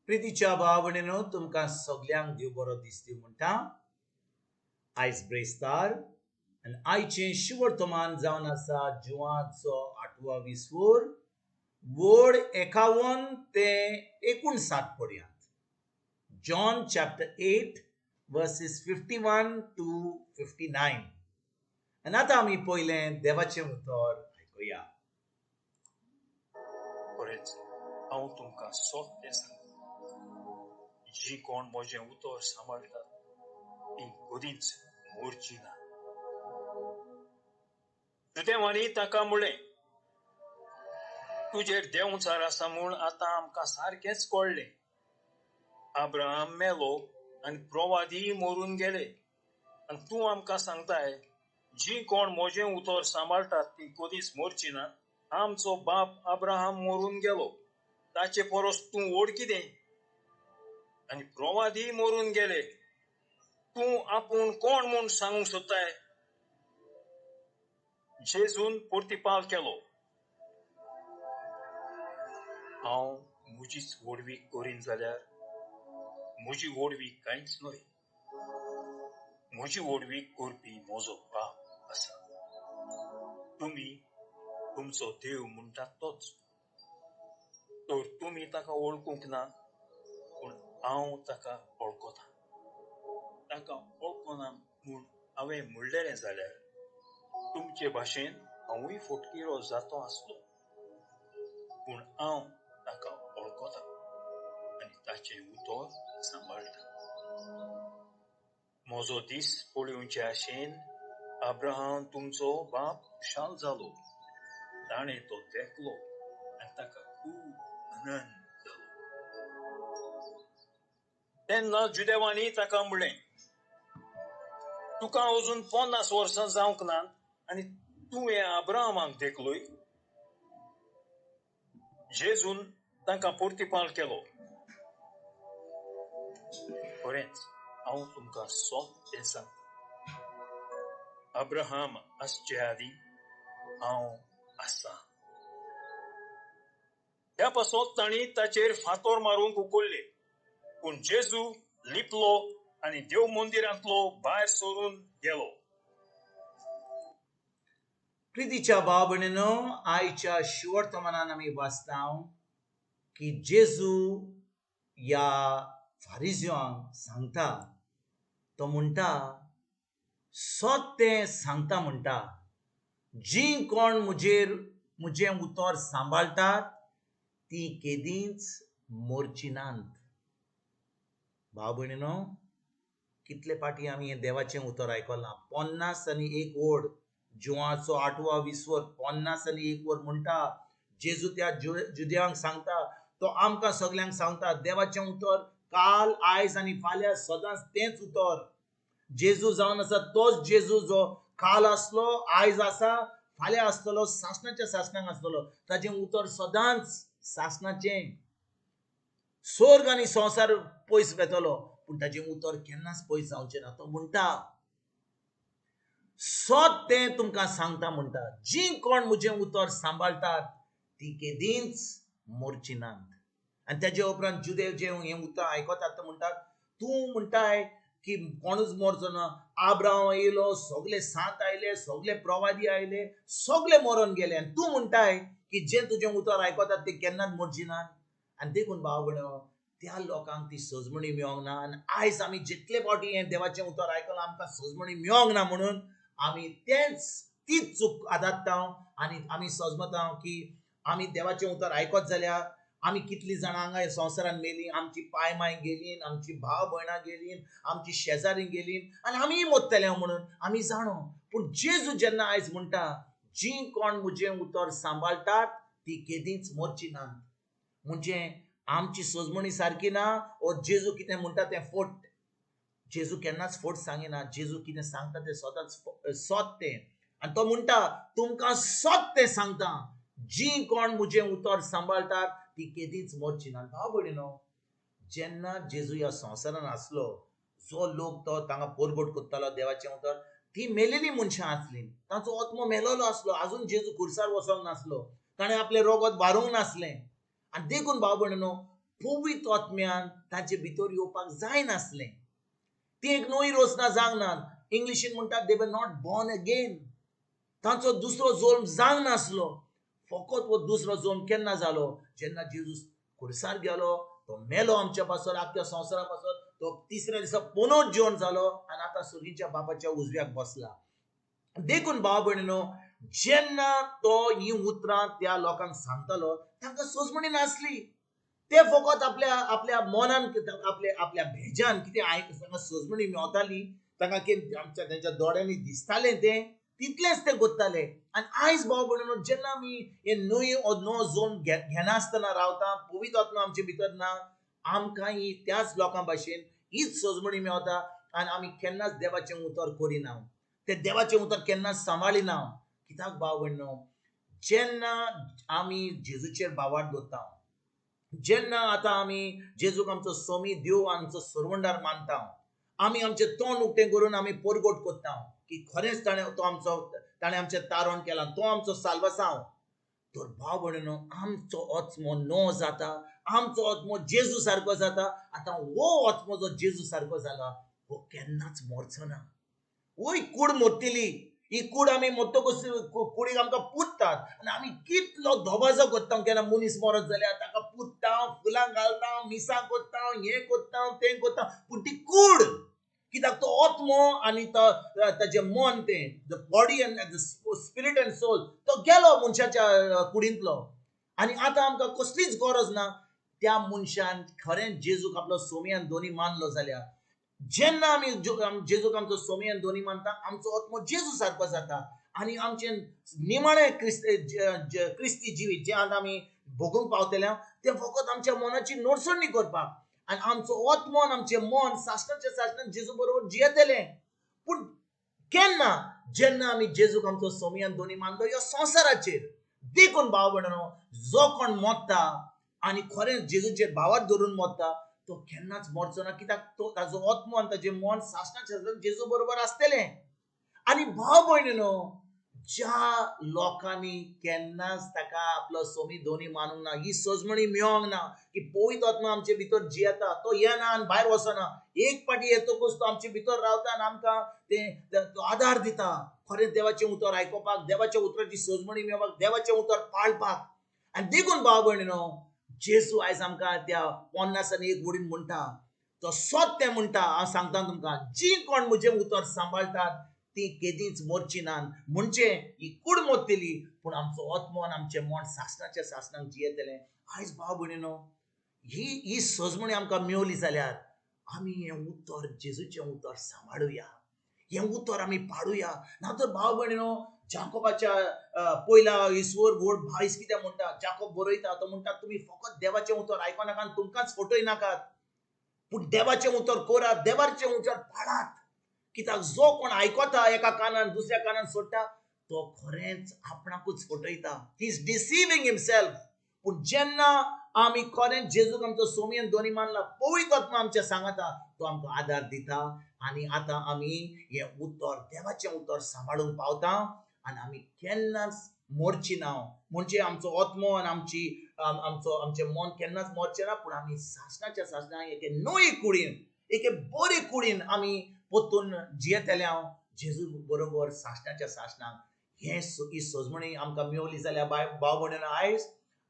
प्रितीच्या भाव भयणीनो, तुमकां सगल्यांक देव बरो दीस दिवं म्हणटा. आयज ब्रेस्तार आनी आयचें शिवर्तमान जावन आसा जुवाचो आठवा विसवोर वड 51 ते 59 पर्यंत. John chapter 8 verses 51 to 59. आनी आतां आमी पयलें देवाचें उतर आयकुया. खरेंच हांव तुमकां सत्य सांगता, जी कोण म्हजें उतर सांबाळटात ती कदींच मरची ना. जुदेवांनी ताका म्हळें, तुजेर देंवचार आसा म्हूण आतां आमकां सारकेंच कळ्ळें. अब्राहम मेलो आनी प्रवादीय मरून गेले, आनी तूं आमकां सांगताय जी कोण म्हजें उतर सांबाळटात ती कदींच मरची ना. आमचो बाप अब्राहम मरून गेलो, ताचे परस तूं व्हड कितें? आनी प्रवादीय मरून गेले, तूं आपूण कोण म्हूण सांगूंक सोदताय? जेजून प्रतिपाल केलो, हांव म्हजीच व्हडवीक करीन जाल्यार म्हजी व्हडवीक कांयच न्हय. म्हजी व्हडवीक करपी म्हजो बाप आसा. तुमी तुमचो देव म्हणटात तोच, तर तुमी ताका वळखूंक ना, पूण हांव ताका वळखता. ताका वळखना म्हूण हांवें म्हणलेलें जाल्यार तुमचे भाशेन हांवूय फटकिरो जातो आसलो, पूण हांव ताका वळखता आनी ताचें उतर सांबाळटा. म्हजो दीस पळोवचे आशेन अब्राहम तुमचो बाप खुशाल जालो. ताणें तो देखलो आनी ताका खूब आनंद जालो. तेन्ना जुदेवांनी ताका म्हणलें, तुका अजून 50 वर्सां जावंक ना आनी तुवें अब्राहमाक देखलोय? जेजून तांकां प्रतिपाल केलो, खरेंच हांव तुमकां सत्य सांगता, अब्राहम आसचे आदीं हांव आसा. ह्या पासत तांणी ताचेर फातोर मारूंक उखल्ले, पूण जेजू लिपलो आनी देव मंदिरांतलो भायर सरून गेलो. प्रितीच्या भाव भयणीनो, आयच्या शिवर्तमानान आमी वाचता की जेजू ह्या फारिज्यांक सांगता, तो म्हणटा सत तें सांगता, म्हणटा जी कोण म्हजेर म्हजें उतर सांबाळटात ती केदींच मरची नात. भाव भयणीनो, कितले फावटी आमी हें देवाचें उतर आयकलां. 51 वड, जुवाचो आठवा विसवर 51 वर म्हणटा जेजू त्या जुद्यांक सांगता, तो आमकां सगल्यांक सांगता देवाचें उतर काल आयज आनी फाल्यां सदांच तेंच उतर. जेजू जावन आसा तोच जेजू जो काल आसलो, आयज आसा, फाल्यां आसतलो, सासणाच्या सासणाक आसतलो. ताचें उतर सदांच सासणाचें. स्वर्ग आनी संवसार पयस वेतलो, पूण ताचें उतर केन्नाच पयस जावचें ना. तो म्हणटा सत तें तुमकां सांगता, म्हणटा जी कोण म्हजें उतर सांबाळटात ती केदींच मरची नात. आनी तेजे उपरांत जुदेव जे हें उतर आयकतात ते म्हणटात, तूं म्हणटाय की कोणूच मरचो ना, आब्रांव येयलो, सगले सांत आयले, सगले प्रवादी आयले, सगले मरोन गेले, आनी तूं म्हणटाय की जे तुजें उतर आयकतात ते केन्नाच मरची नात. आनी देखून भाव भयणो, त्या लोकांक ती सजमणी मेळोंक ना. आनी आयज आमी जितले फावटी हें देवाचें उतर आयकलां आमकां सजमणी मेळोंक ना म्हणून आमी तीच चूक आदारता आनी आमी सजमता की आमी देवाचें उतर आयकत जाल्यार आमी कितलीं जाणां हांगा ह्या संवसारान मेलीं, आमची पाय माय गेलीं, आमची भाव भयणां गेलीं, आमची शेजारी गेलीं आनी आमीय मरतले म्हणून आमी जाणो. पूण जेजू जेन्ना आयज म्हणटा जी कोण म्हजें उतर सांबाळटात ती केदींच मरची नात, म्हणजे आमची सजमणी सारकी ना ओ जेजू कितें म्हणटा तें फट. जेजू केन्नाच फट सांगिना. जेजू कितें सांगता तें सदांच सत तें. आनी तो म्हणटा तुमकां सत तें सांगता, जी कोण म्हजें उतर सांबाळटात ती केदींच मरची ना. भाव भयणीनो, जेन्ना जेजू ह्या संवसारान आसलो, जो लोक तो तांगा परगट करतालो देवाचें उतर, ती मेलेली मनशां आसली, तांचो आत्मो मेलोलो आसलो, आजून जेजू खुर्सार वचोंक नासलो, ताणें आपलें रोगत वारूंक नासलें. आनी देखून भाव भयणीनो, पवित्र आत्म्यान ताचे भितर येवपाक जायनासलें. ती एक नवी रचना जावंक ना. इंग्लिशीन म्हणटात they were not born again. तांचो दुसरो जल्म जावंक नासलो. फकत हो दुसरो जल्म केन्ना जालो? जेन्ना जेजूस खुर्सार गेलो, तो मेलो आमच्या पासत, आख्ख्या संवसारा पासत, तो तिसऱ्या दिसा पुनर्जीवन जालो आनी आतां सुर्गीच्या बापाच्या उजव्याक बसला. देखून भाव भयणीनो, जेन्ना तो ही उतरां त्या लोकांक सांगतालो तांकां सोजमणी नासली. ते फकत आपल्या आपल्या मनान, आपल्या आपल्या भेजान कितें आयक तांकां सोजमणी मेवताली, तांकां कितें आमच्या तेंच्या दोळ्यांनी दिसतालें तें तितलेंच ते कोत्ताले. आनी आयज भाव भयणीनो, जेन्ना आमी हे न्हय नवो जोन घेनासतना रावता, पवित्र आत्मा आमचे भितर ना, आमकां ही त्याच लोकां भाशेन हीच सोजमणी मेवता आनी आमी केन्नाच देवाचें उतर करिना, ते देवाचें उतर केन्नाच सांबाळिना. कित्याक भाव भयणीनो, जेन्ना आमी जेजूचेर भावार्थ दवरता, जेन्ना आतां आमी जेजूक आमचो स्वामी देव आमचो सरवंडार मानता, आमी आमचें तोंड उक्तें करून आमी परगट करता की खरेंच ताणें तो आमचो, ताणें आमचें तारण केलां, तो आमचो साल्वासांव, तर भाव भयणीनो आमचो आत्मो नो जाता, आमचो आत्मो जेजू सारको जाता. आतां हो आत्मो जो जेजू सारको जाला हो केन्नाच मरचो ना. वय कूड मोडटली, ही कूड आमी मोडटकूच कुडीक आमकां पुरतात आनी आमी कितलो दबाजो करता. केन्ना मनीस मरत जाल्यार ताका पुरता, फुलां घालता, मिसां करता, हें करता तें करता, पूण ती कूड कित्याक तो आत्मो आनी तो ताजें मन तें the body and the spirit and soul तो गेलो मनशाच्या कुडींतलो आनी आतां आमकां कसलीच गरज ना. त्या मनशान खरेंच जेजूक आपलो सोमी आनी दोनी मानलो जाल्यार, जेन्ना आमी जेजूक आमचो सोमी आनी दोनी मानता, आमचो आत्मो जेजू सारको जाता आनी आमचें निमाणें क्रिस्ती जिवीत जें आतां आमी भोगूंक पावतले तें फकत आमच्या मनाची नडसणी करपाक आनी आमचो आत्मो आनी आमचें मन सासणाचें सासणान जेजू बरोबर जियेतलें. पूण केन्ना? जेन्ना आमी जेजूक आमचो सोमी आनी दोनी मानलो ह्या संवसाराचेर. देखून भाव भयणीनो, जो कोण मरता आनी खरेंच जेजूचेर भावार्थ धरून मरता तो केन्नाच मरचो ना, कित्याक तो ताजो आत्मो आनी ताजें मन सासणाचें सासणान जेजू बरोबर आसतलें. आनी भाव भयणीनो, ज्या लोकांनी केन्नाच ताका आपलो सोमी दोनी मानूंक ना, ही सजमणी मेळोंक ना की पवित्र आत्मा आमचे भितर जियेता, तो येना आनी भायर वचना, एक पाटी येतकूच तो आमचे भितर रावता आनी आमकां तें तो आदार दिता खरें देवाचें उतर आयकुपाक, देवाच्या उतराची सजमणी मेळपाक, देवाचें उतर पाळपाक. आनी देखून भाव भयणीनो, जेजू आयज आमकां त्या 51 वडीन म्हणटा, तो सत तें म्हणटा, हांव सांगता तुमकां, जी कोण म्हजें उतर सांबाळटात ती केदींच मरची ना. म्हणजे ही कूड मरतली पूण आमचो आत्मो आनी आमचें मन सासणाच्या सासणाक जियेतलें. आयज भाव भयणीनो, ही ही सजमणी आमकां मेवली जाल्यार आमी हें उतर जेजूचें उतर सांबाळुया, हें उतर आमी पाडुया. ना तर भाव भयणीनो, जाकोबाच्या पयल्या ईश्वर व्हड भायस कितें म्हणटा, जाकोब बरयता, तो म्हणटा तुमी फकत देवाचें उतर आयकनाका आनी तुमकांच फटय नाकात, पूण देवाचें उतर करात, देवाचें उतर पाळात. कित्याक जो कोण आयकता एका कानान दुसऱ्या कानान सोडटा तो खरेंच आपणाकूच फटयता, he is deceiving himself. पूण जेन्ना आमी खरेंच जेजूक आमचो सोमी आनी दोनी मानला, पवित्र आत्मा आमच्या सांगाता, तो आमकां आदार दिता आनी आतां आमी हें उतर देवाचें उतर सांबाळूंक पावता आनी आमी केन्नाच मरची ना. म्हणजे आमचो आत्मो आनी आमची आमचो आमचें मन केन्नाच मरचें ना, पूण आमी सासणाच्या सासणाक एके नवे कुडीन, एके बरे कुडीन आमी परतून जियेतले हांव जेजू बरोबर सासणाच्या सासणाक. हें ही सजमणी आमकां मेवली जाल्यार भाव भयणीनो, आयज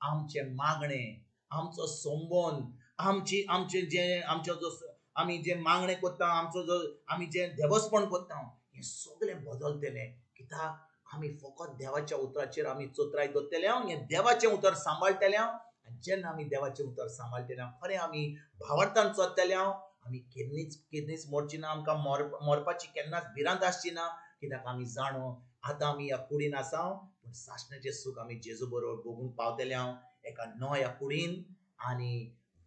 आमचें मागणें, आमचो संबंद, आमची आमचें जें आमचो जो आमी जें मागणें करता, आमचो जो आमी जें देवस्पण करता, हें सगळें बदलतलें. कित्याक आमी फकत देवाच्या उतराचेर आमी चोत्राय दवरतले, हें देवाचें उतर सांबाळटले. आनी जेन्ना आमी देवाचें उतर सांबाळटले, खरें आमी भावार्थान चलतले, आमी केन्नीच केन्नीच मरची ना, आमकां मरपाची केन्नाच भिरांत आसची ना. कित्याक आमी जाणो आतां आमी ह्या कुडीन आसा, पूण सासणाचें सूख आमी जेजू बरोबर भोगूंक पावतले हांव एका नव्या कुडीन. आनी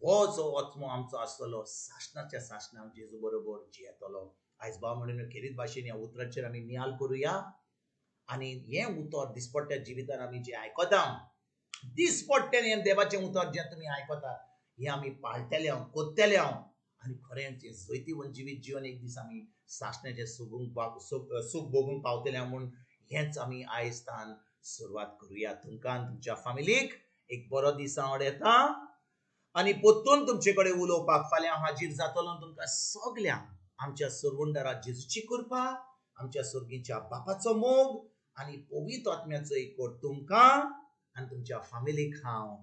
हो जो आत्मो आमचो आसतलो सासणाच्या सासणाक जेजू बरोबर जियेतलो. आयज भाव म्हणून खेरीत भाशेन ह्या उतराचेर आमी नियाल करुया आनी हें उतर दिसपट्ट्या जिवितान आमी जें आयकता, दिसपट्टें हें देवाचें उतर जें तुमी आयकतात हें आमी पाळटले हांव, कोत्तले हांव आनी खरेंच हें जैतिवंत जिवीत जिवन एक दीस आमी सासणाचें सूख भोगूंक पावतले हांव. म्हूण हेंच आमी आयज तान सुरवात करुया. तुमकां तुमच्या फामिलीक एक बरो दीस हांव येता. आनी पोत्तून तुमचे कडेन उलोवपाक फाल्यां हांव हाजीर जातलो तुमकां सगल्यांक आमच्या सरवंडरा जेजूची कृपा, आमच्या सर्गीच्या बापाचो मोग आनी पवित्र आत्म्याचो एकवट तुमकां आनी तुमच्या फामिलीक हांव